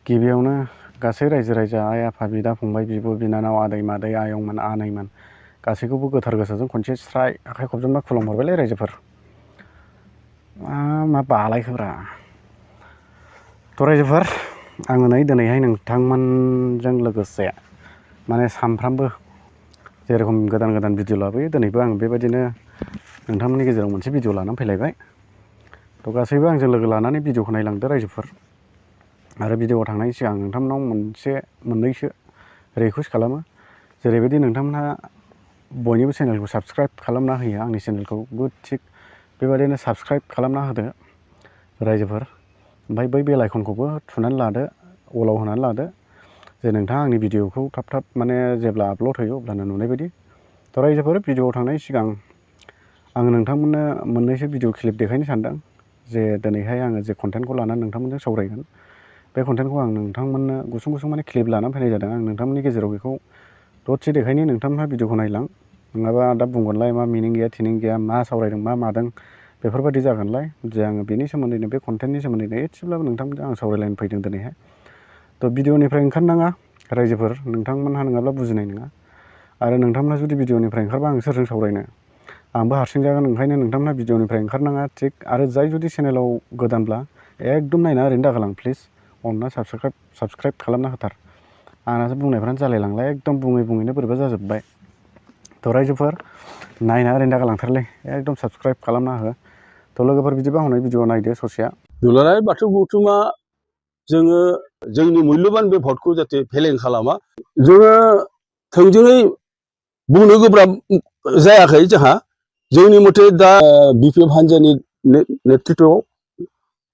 गिबियावनो गासै रायजो राजा आइ आफा बिदा फंबाय बिब' बिनानाव आदै मादै आयंमोन आनैमोन गासैखौबो गोथार गोसोजों खनसे स्राय आखाइ खबजोंबा खुलुमहरबायलै रायजोफोर। मा बालायखोब्रा। थ' रायजोफोर आङो नै दिनैहाय नोंथांमोनजों लोगोसे माने सानफ्रामबो जेरखम गोदान गोदान भिडिअ लाबोयो दिनैबो आं बेबायदिनो नोंथांमोननि गेजेराव मोनसे भिडिअ लानानै फैलायबाय। थ' गासैबो आंजों लोगो लानानै भिडिअखौ नायलांदो रायजोफोर। आरो भिडिअआव थांनायनि सिगां नोंथांमोनाव मोननैसो रिकुवेस्ट खालामो। जेरैबायदि नोंथांमोनहा बयनिबो चेनेलखौ साबस्क्राइब खालामना होयो आंनि चेनेलखौबो थिग बेबायदिनो साबस्क्राइब खालामना होदो रायजोफोर। ओमफ्राय बै बेल आइकनखौबो थुनानै लादो, अलाव होनानै लादो, जे नोंथाङा आंनि भिडिअखौ थाब थाब माने जेब्ला आपल'ड होयो अब्लानो नुनाय बायदि। थ' रायजोफोर भिडिअआव थांनायनि सिगां आङो नोंथांमोननो मोननैसो भिडिअ क्लिप देखायनो सानदों। जे दिनैहाय आङो जे कन्टेन्टखौ लानानै नोंथांमोनजों सावरायगोन बे कन्टेन्टखौ आं नोंथांमोननो गुसुं गुसुं माने क्लिप लानानै फैनाय जादों। आं नोंथांमोननि गेजेराव बेखौ दसे देखायनि, नोंथांमोनहा भिडिअखौ नायलां। नङाबा दा बुंगोनलाय मा मिनिं गैया थिनिं गैया, मा सावरायदों मा मादों बेफोरबायदि जागोनलाय। जे आङो बेनि सोमोन्दैनो बे कन्टेन्टनि सोमोन्दैनो एसेब्लाबो नोंथांमोनजों आं सावरायलायनो फैदों दिनैहाय। थ' भिडिअनिफ्राय ओंखारनाङा रायजोफोर, नोंथांमोनहा नङाब्ला बुजिनाय नङा। आरो नोंथांमोनहा जुदि भिडिअनिफ्राय ओंखारबा आं सोरजों सावरायनो, आंबो हारसिं जागोन। ओंखायनो नोंथांमोनहा भिडिअनिफ्राय ओंखारनाङा थिग। आरो जाय जुदि चेनेलाव गोदानब्ला एकदम नायना ओरैनो दागालां प्लिज। अनना साबस्क्राइब खालामना होथार। आंनासो बुंनायफ्रानो जालायलांला, एकदम बुङै बुङैनो बोरैबा जाजोब्बाय। थ' रायजोफोर नायना ओरैनो दागालांथारलै, एकदम साबस्क्राइब खालामना हो। थ' लोगोफोर बिदिबा हनै भिडिअ नायदो ससेया। दुलाराय बाथौ गौथुमा जोङो जोंनि मुल्यबान बे भटखौ जाहाथे फेलें खालामा। जोङो थोंजोङै बुंनो गोब्राब जायाखै जोंहा। जोंनि मथे दा बिपिएफ हान्जानि नेतृत्वआव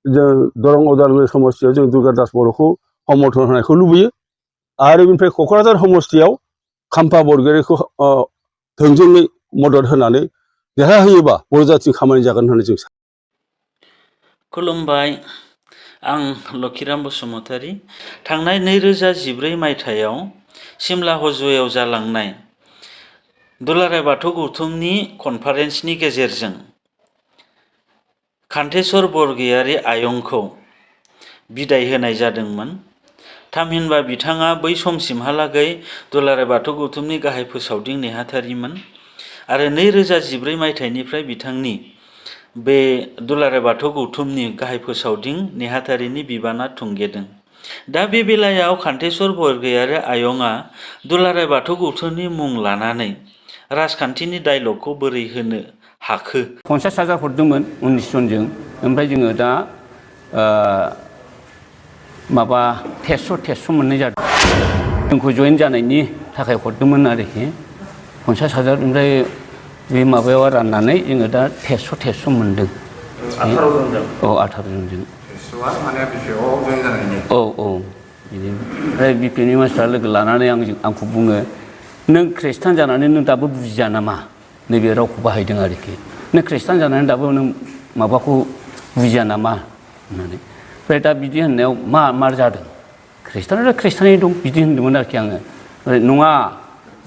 जों दरं उदालगुरि समस्तियाव जों दुर्गा दास बर'खौ समर्थन होनायखौ लुबैयो। आरो बेनिफ्राय क'क्राझार समस्तियाव खाम्फा बरगयारिखौ थोंजोङै मदद होनानै देरहाहोयोबा बर' जाथिनि खामानि जागोन होननानै जों सानो। खुलुमबाय, आं लकिराम बसुमतारी। थांनाय 2014 मायथाइयाव सिमला हजुआव जालांनाय दुलाराय बाथौ गौथुमनि कनफारेन्सनि गेजेरजों कान्थेश्वर बरगयारी आयंखौ बिदाय होनाय जादोंमोन। थामहिनबा बिथाङा बै समसिमहालागै दुलाराय बाथौ गौथुमनि गाहाय फोसावदिं नेहाथारिमोन। आरो 2014 मायथाइनिफ्राय बिथांनि बे दुलाराय बाथौ गौथुमनि गाहाय फोसावदिं नेहाथारिनि बिबाना थुंगेदों। दा बे बेलायाव कान्थेश्वर बरगयारी आयंआ दुलाराय बाथौ गौथुमनि मुं लानानै राजखान्थिनि डायलगखौ बोरै होनो हाखो? 50,000 हरदोंमोन 19 जनजों, ओमफ्राय जोङो दा माबा 1300 मोननाय जादों। जोंखौ जइन जानायनि थाखाय हरदोंमोन आरोखि 50,000, ओमफ्राय बे माबायाव राननानै जोङो दा 1300 मोनदों। 18 जनजों? औ 18 जनजों। 1300आ माने बिपिएफआव जइन जानायनि? औ औ बिदिनो। ओमफ्राय बिपिएफनि मानसिफ्रा लोगो लानानै आंखौ बुङो, नों खृष्टान जानानै नों दाबो बुजिया नामा? नैबे रावखौ बाहायदों आरोखि। नों खृष्टान जानानै दाबो नों माबाखौ बुजिया नामा होननानै। ओमफ्राय दा बिदि होननायाव मा जादों? खृष्टानाथ' खृष्टानैनो दं बिदि होनदोंमोन आरोखि आङो। नङा,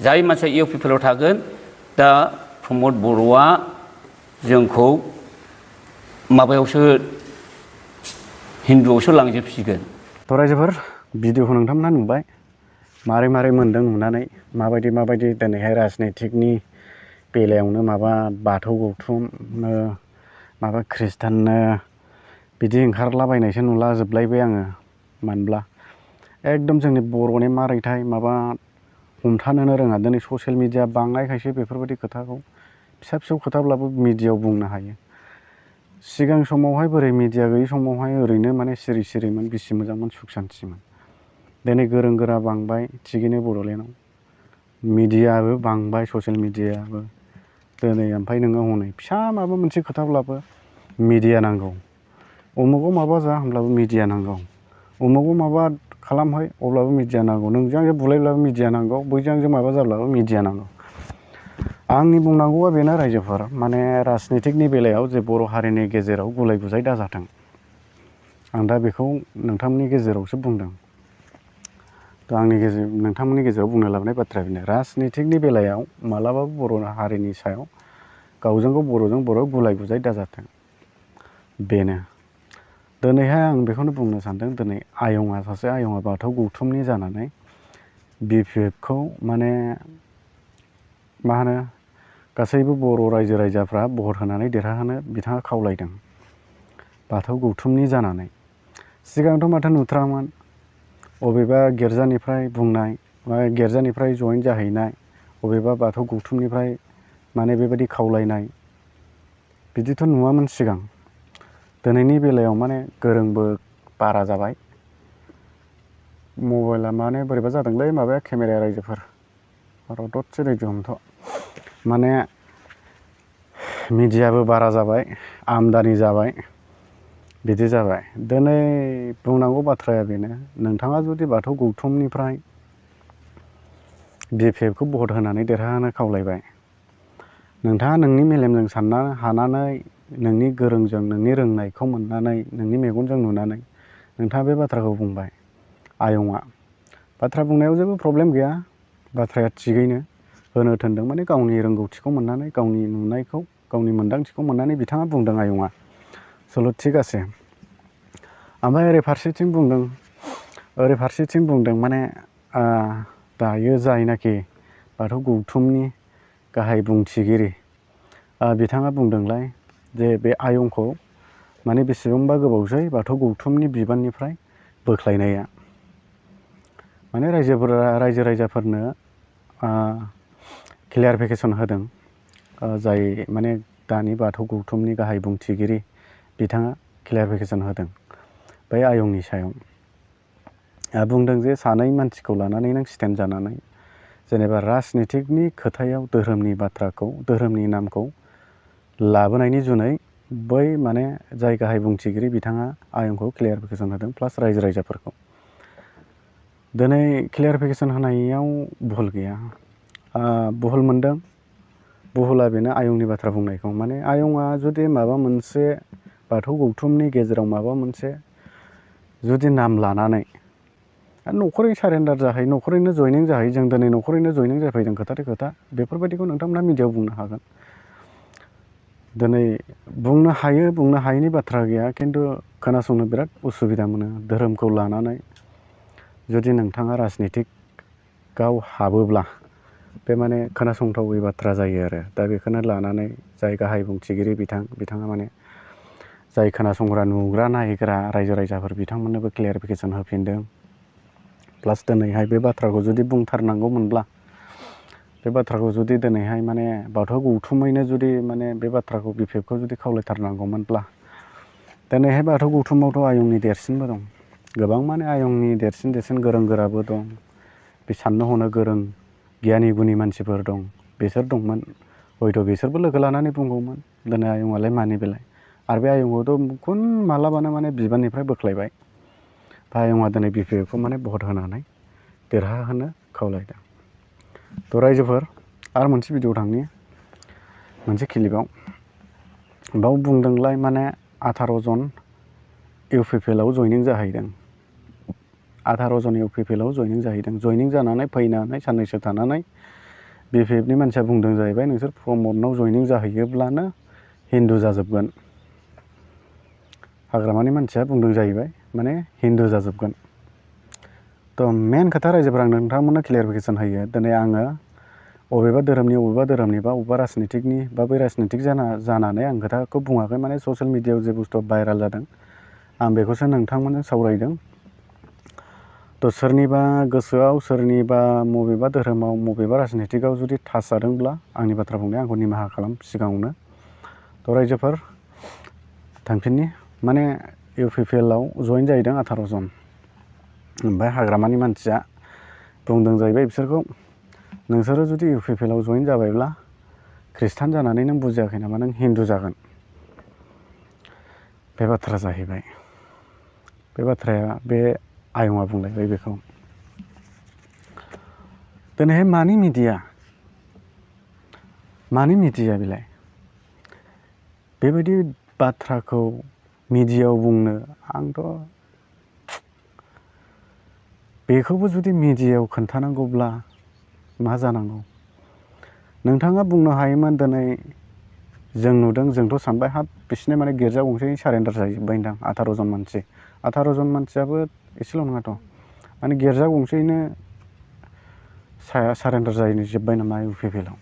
जाय मानसिया इउपिपिएलआव थागोन, दा प्रमद बर'आ जोंखौ माबायावसो हिन्दुआवसो लांजोबसिगोन। थ' रायजोफोर भिडिअखौ नोंथांमोनहा नुबाय, मारै मारै मोन्दों नुनानै, माबायदि दिनैहाय राजनितिकनि बेलायावनो माबा बाथौ गौथुमनो माबा खृष्टाननो बिदि ओंखारलाबायनायसो नुला जोबलायबाय आङो। मानोब्ला एकदम जोंनि बर'नि मारैथाय माबा हमथानोनो रोङा। दिनै ससियेल मिडिया बांनायखायसो बेफोरबायदि खोथाखौ फिसा फिसौ खोथाब्लाबो मिडियायाव बुंनो हायो। सिगां समावहाय बोरै मिडिया गैयि समावहाय ओरैनो माने सिरि सिरिमोन, बिसि मोजांमोन, सुख सान्थिमोन। दिनै गोरों गोरा बांबाय थिगैनो बड'लेण्डआव, मिडियाबो बांबाय, ससियेल मिडियाबो। दिनै ओमफ्राय नोङो हनै फिसा माबा मोनसे खोथाब्लाबो मिडिया नांगौ। उमुगाव माबा जा होनब्लाबो मिडिया नांगौ। उमुगाव माबा खालामहै अब्लाबो मिडिया नांगौ। नोंजों आंजों बुलायब्लाबो मिडिया नांगौ। बैजों आंजों माबा जाब्लाबो मिडिया नांगौ। आंनि बुंनांगौआ बेनो रायजोफोर, माने राजनितिकनि बेलायाव जे बर' हारिनि गेजेराव गुलाय गुजाय दाजाथों। आं दा बेखौ नोंथांमोननि गेजेरावसो बुंदों। थ' नोंथांमोननि गेजेराव बुंनो लाबोनाय बाथ्राया बेनो, राजनितिकनि बेलायाव मालाबाबो बर' हारिनि सायाव गावजों गाव बर'जों बर' गुलाय गुजाय दाजाथों, बेनो। दिनैहाय आं बेखौनो बुंनो सानदों दिनै आयंआ सासे आयंआ बाथौ गौथुमनि जानानै BPFखौ माने मा होनो गासैबो बर' रायजो राजाफ्रा भट होनानै देरहाहोनो बिथाङा खावलायदों बाथौ गौथुमनि जानानै सिगांथ' माथो नुथ्रामोन अबेबा गिर्जानिफ्राय बुंनाय गिर्जानिफ्राय जइन जाहैनाय अबेबा बाथौ गौथुमनिफ्राय माने बेबायदि खावलायनाय बिदिथ' नुवामोन सिगां दिनैनि बेलायाव माने गोरोंबो बारा जाबाय मबाइला माने बोरैबा जादोंलै माबाया केमेराया रायजोफोर र' दसे रेडि हमथ' माने मिडियाबो बारा जाबाय आमदानि जाबाय बिदि जाबाय दिनै बुंनांगौ बाथ्राया बेनो नोंथाङा जुदि बाथौ गौथुमनिफ्राय BPFखौ भट होनानै देरहाहोनो खावलायबाय नोंथाङा नोंनि मेलेमजों साननो हानानै नोंनि गोरोंजों नोंनि रोंनायखौ मोननानै नोंनि मेगनजों नुनानै नोंथाङा बे बाथ्राखौ बुंबाय आयंआ बाथ्रा बुंनायाव जेबो प्रब्लेम गैया बाथ्राया थिगैनो होनो थोनदों माने गावनि रोंगौथिखौ मोननानै गावनि नुनायखौ गावनि मोन्दांथिखौ मोननानै बिथाङा बुंदों आयंआ सल' थिगासे ओमफ्राय ओरै फारसेथिं बुंदों माने दायो जायनाखि बाथौ गौथुमनि गाहाय बुंथिगिरि बिथाङा बुंदोंलाय जे बे आयंखौ माने बेसेबांबा गोबावसै बाथौ गौथुमनि बिबाननिफ्राय बोख्लायनाया माने रायजो राजाफोरनो क्लियारिफिकेसन होदों जाय माने दानि बाथौ गौथुमनि गाहाय बुंथिगिरि बिथाङा क्लियारिफिकेसन होदों बै आयंनि सायाव बुंदों जे सानै मानसिखौ लानानै नों स्टेन्ड जानानै जेनेबा राजनितिकनि खोथायाव धोरोमनि बाथ्राखौ धोरोमनि नामखौ लाबोनायनि जुनै बै माने जाय गाहाय बुंथिगिरि बिथाङा आयंखौ क्लियारिफिकेसन होदों प्लास रायजो राजाफोरखौ दिनै क्लियारिफिकेसन होनायाव भुल गैया भुल मोनदों भुला बेनो आयंनि बाथ्रा बुंनायखौ माने आयंआ जुदि माबा मोनसे बाथौ गौथुमनि गेजेराव माबा मोनसे जुदि नाम लानानै न'खरै सारेन्डार जाहैयो न'खरैनो जयनिं जाहैयो जों दिनै न'खरैनो जयनिं जाफैदों खोथाथे खोथा बेफोरबायदिखौ नोंथांमोना मिडियायाव बुंनो हागोन दिनै बुंनो हायो बुंनो हायैनि बाथ्रा गैया खिन्थु खोनासंनो बिराद उसुबिदा मोनो धोरोमखौ लानानै जुदि नोंथाङा राजनितिकआव हाबोब्ला बे माने खोनासंथावै बाथ्रा जायो आरो दा बेखौनो लानानै जाय गाहाय बुंथिगिरि बिथाङा माने जाय खोनासंग्रा नुग्रा नायग्रा रायजो राजाफोर बिथांमोननोबो क्लियारिफिकेसन होफिनदों प्लास दिनैहाय बे बाथ्राखौ जुदि बुंथारनांगौमोनब्ला बे बाथ्राखौ जुदि दिनैहाय माने बाथौ गौथुमैनो जुदि माने बे बाथ्राखौ BPFखौ जुदि खावलायथारनांगौमोनब्ला दिनैहाय बाथौ गौथुमावथ' आयंनि देरसिनबो दं गोबां माने आयंनि देरसिन गोरों गोराबो दं बे साननो हनो गोरों गियानि गुनि मानसिफोर दं बिसोर दंमोन हयथ' बिसोरबो लोगो लानानै बुंगौमोन दिनै आयंआलाय मानि बेलाय आरो बे आयंखौथ' मालाबानो माने बिबाननिफ्राय बोख्लायबाय आयंआ दिनै BPFखौ माने भट होनानै देरहाहोनो खावलायदों थ' रायजोफोर आरो मोनसे भिडिअ थांनि मोनसे क्लिपआव बाव बुंदोंलाय माने 18 जन UPPLआव जयनिं जाहैदों 18 जन UPPLआव जयनिं जाहैदों जयनिं जानानै फैनानै साननैसो थानानै BPFनि मानसिया बुंदों जाहैबाय नोंसोर प्रमदनाव जयनिं जाहैयोब्लानो हिन्दु जाजोबगोन हाग्रामानि मानसिया बुंदों जाहैबाय माने हिन्दु जाजोबगोन थ' मेन खोथा रायजोफोर आं नोंथांमोननो क्लियारिफिकेसन होयो दिनै आङो अबेबा धोरोमनि बा अबेबा राजनितिकनि बा बै राजनितिक जानानै आं खोथाखौ बुङाखै माने ससियेल मिडियायाव जे बुस्थुआ भाइराल जादों आं बेखौसो नोंथांमोनजों सावरायदों थ' सोरनिबा गोसोआव सोरनिबा बबेबा धोरोमाव बबेबा राजनितिकआव जुदि टाच जादोंब्ला आंनि बाथ्रा बुंनाया आंखौ निमाहा खालाम सिगाङावनो थ' रायजोफोर थांफिननि माने UPPLआव जयेन जाहैदों 18 जन ओमफ्राय हाग्रामानि मानसिया बुंदों जाहैबाय बिसोरखौ नोंसोरो जुदि UPPLआव जयेन जाबायब्ला खृष्टान जानानै नों बुजियाखै नामा नों हिन्दु जागोन बे बाथ्रा जाहैबाय बे बाथ्राया बे आयंआ बुंलायबाय बेखौ दिनैहाय मानि मिडिया बेलाय बेबायदि बाथ्राखौ मिडियायाव बुंनो आंथ' बेखौबो जुदि मिडियायाव खोन्थानांगौब्ला मा जानांगौ नोंथाङा बुंनो हायोमोन दिनै जों नुदों जोंथ' सानबाय हाब बिसिना माने गिर्जा गंसे सारेन्डार जाजोब्बाय दां 18 जन मानसि 18 जन मानसियाबो एसेल' नङाथ' माने गिर्जा गंसेयैनो सारेन्डार जाजोब्बाय नामा UPPL आव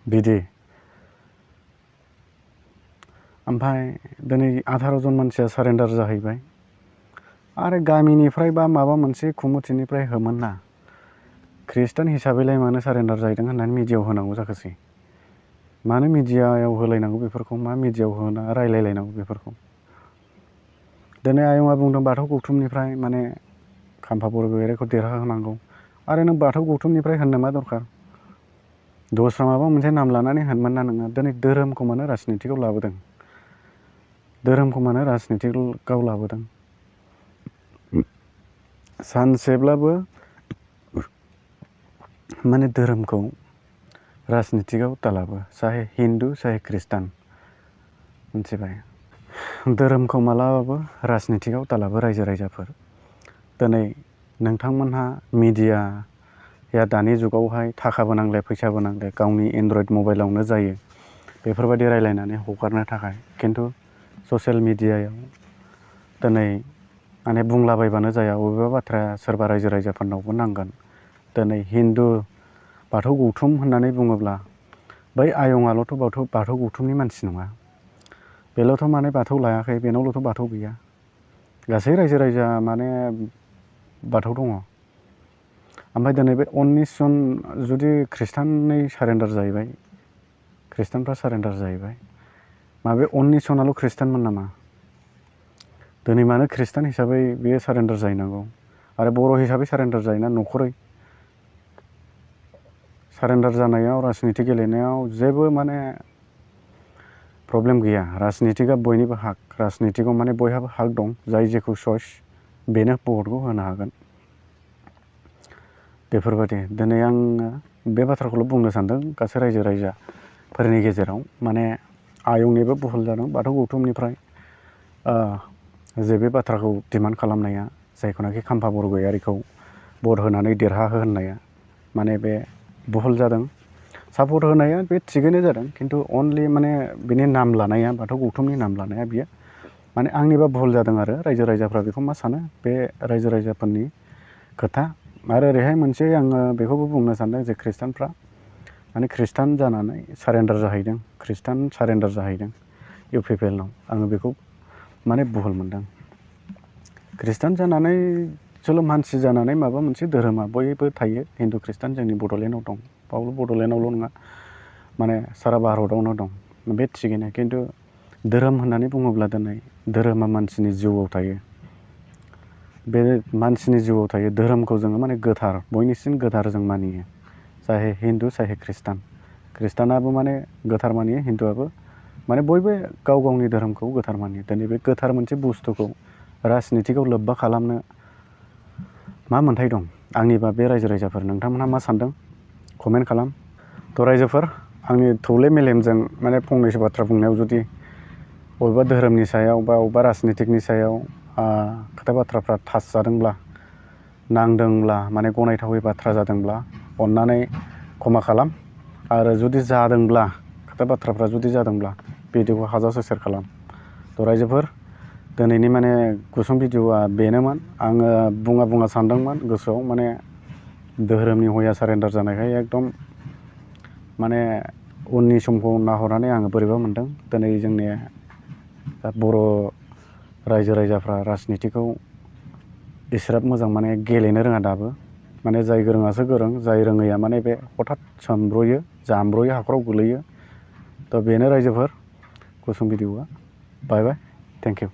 बिदि ओमफ्राय दिनै 18 जन मानसिया सारेन्डार जाहैबाय आरो गामिनिफ्राय बा माबा मोनसे कमिटिनिफ्राय होमोनना ख्रिस्टान हिसाबैलाय मानो सारेन्डार जाहैदों होननानै मिडियायाव होनांगौ जाखोसै मानो मिडियायाव होलायनांगौ बेफोरखौ मा मिडियायाव होना रायलायलायनांगौ बेफोरखौ दिनै आयंआ बुंदों बाथौ गौथुमनिफ्राय माने खाम्फा बरगयारिखौ देरहाहोनांगौ आरो नों बाथौ गौथुमनिफ्राय होननो मा दरखार दस्रा माबा मोनसे नाम लानानै होनमोन ना नोङो दिनै धोरोमखौ मानो राजनितिकआव लाबोदों धोरोमखौ मानो राजनितिकआव लाबोदों सानसेब्लाबो माने धोरोमखौ राजनितिकआव दालाबो चाहे हिन्दु चाहे ख्रिस्टान मिथिबाय धोरोमखौ मालाबाबो राजनितिकआव दालाबो रायजो राजाफोर दिनै नोंथांमोनहा मिडियाया दानि जुगावहाय थाखाबो नांले फैसाबो नांले गावनि एन्ड्रइड मबाइलावनो जायो बेफोरबायदि रायलायनानै हगारनो थाखाय खिन्थु ससियेल मिडियायाव दिनै माने बुंलाबायबानो जाया बबेबा बाथ्राया सोरबा रायजो राजाफोरनावबो नांगोन दिनै हिन्दु बाथौ गौथुम होननानै बुङोब्ला बै आयंआल'थ' बाथौ गौथुमनि मानसि नङा बेल'थ' माने बाथौ लायाखै बेनावल'थ' बाथौ गैया गासै रायजो राजा माने बाथौ दङ ओमफ्राय दिनै बे 19 जन जुदि ख्रिस्टानै सारेन्डार जाहैबाय ख्रिस्टानफ्रा सारेन्डार जाहैबाय माबे 19 जनाल' ख्रिस्टानमोन नामा दिनै मानो ख्रिस्टान हिसाबै बेयो सारेन्डार जाहैनांगौ आरो बर' हिसाबै सारेन्डार जायोना न'खरै सारेन्डार जानायाव राजनिति गेलेनायाव जेबो माने प्रब्लेम गैया राजनितिकआ बयनिबो हक राजनितिकआव माने बयहाबो हक दं जाय जेखौ चइस बेनो भटखौ होनो हागोन बेफोरबायदि दिनै आङो बे बाथ्राखौल' बुंनो सानदों गासै रायजो राजाफोरनि गेजेराव माने आयंनिबो भुल जादों बाथौ गौथुमनिफ्राय जे बे बाथ्राखौ डिमान्ड खालामनाया जायखौनाखि खाम्फा बरगयारिखौ भट होनानै देरहाहो होननाया माने बे भुल जादों सापर्ट होनाया बे थिगैनो जादों खिन्थु अनलि माने बिनि नाम लानाया बाथौ गौथुमनि नाम लानाया बियो माने आंनिबा भुल जादों आरो रायजो राजाफ्रा बेखौ मा सानो बे रायजो राजाफोरनि खोथा आरो ओरैहाय मोनसे आङो बेखौबो बुंनो सानदों जे ख्रिस्टानफ्रा माने ख्रिस्टान जानानै सारेन्डार जाहैदों ख्रिस्टान सारेन्डार जाहैदों UPPLनाव आङो बेखौ माने भुल मोनदों ख्रिस्टान जानानै सोलो मानसि जानानै माबा मोनसे धोरोमा बयबो थायो हिन्दु ख्रिस्टान जोंनि बड'लेण्डआव दं बावल' बड'लेण्डआवल' नङा माने सारा भारतआवनो दं बे थिगैनो खिन्थु धोरोम होननानै बुङोब्ला दिनै धोरोमा मानसिनि जिउआव थायो बे मानसिनि जिउआव थायो धोरोमखौ जोङो माने गोथार बयनिसिम गोथार जों मानियो चाहे हिन्दु चाहे ख्रिस्टानाबो माने गोथार मानियो हिन्दुआबो माने बयबो गाव गावनि धोरोमखौ गोथार मानियो दिनै बे गोथार मोनसे बुस्थुखौ राजनितिकआव लोब्बा खालामनो मा मोन्थाय दं आंनिबा बे रायजो राजाफोर नोंथांमोनहा मा सानदों कमेन्ट खालाम थ' रायजोफोर आंनि थौले मेलेमजों माने फंनैसो बाथ्रा बुंनायाव जुदि बबेबा धोरोमनि सायाव बा बबेबा राजनितिकनि सायाव खोथा बाथ्राफ्रा टाच जादोंब्ला नांदोंब्ला माने गनायथावै बाथ्रा जादोंब्ला अननानै क्षमा खालाम आरो जुदि जादोंब्ला खोथा बाथ्राफ्रा जुदि जादोंब्ला भिडिअखौ हाजासे शेयार खालाम थ' रायजोफोर दिनैनि माने गुसुं भिडिअआ बेनोमोन आङो बुङा सानदोंमोन गोसोआव माने धोरोमनि हया सारेन्डार जानायखाय एकदम माने उननि समखौ नाहरनानै आङो बोरैबा मोनदों दिनै जोंनि बर' रायजो राजाफ्रा राजनितिकखौ एसेग्राब मोजां माने गेलेनो रोङा दाबो माने जाय गोरोङासो गोरों जाय रोङैया माने बे हथात सोमब्र'यो जामब्र'यो हाखराव गोलैयो थ' बेनो रायजोफोर गुसुं भिडिअआ बाय बाय थेंक इउ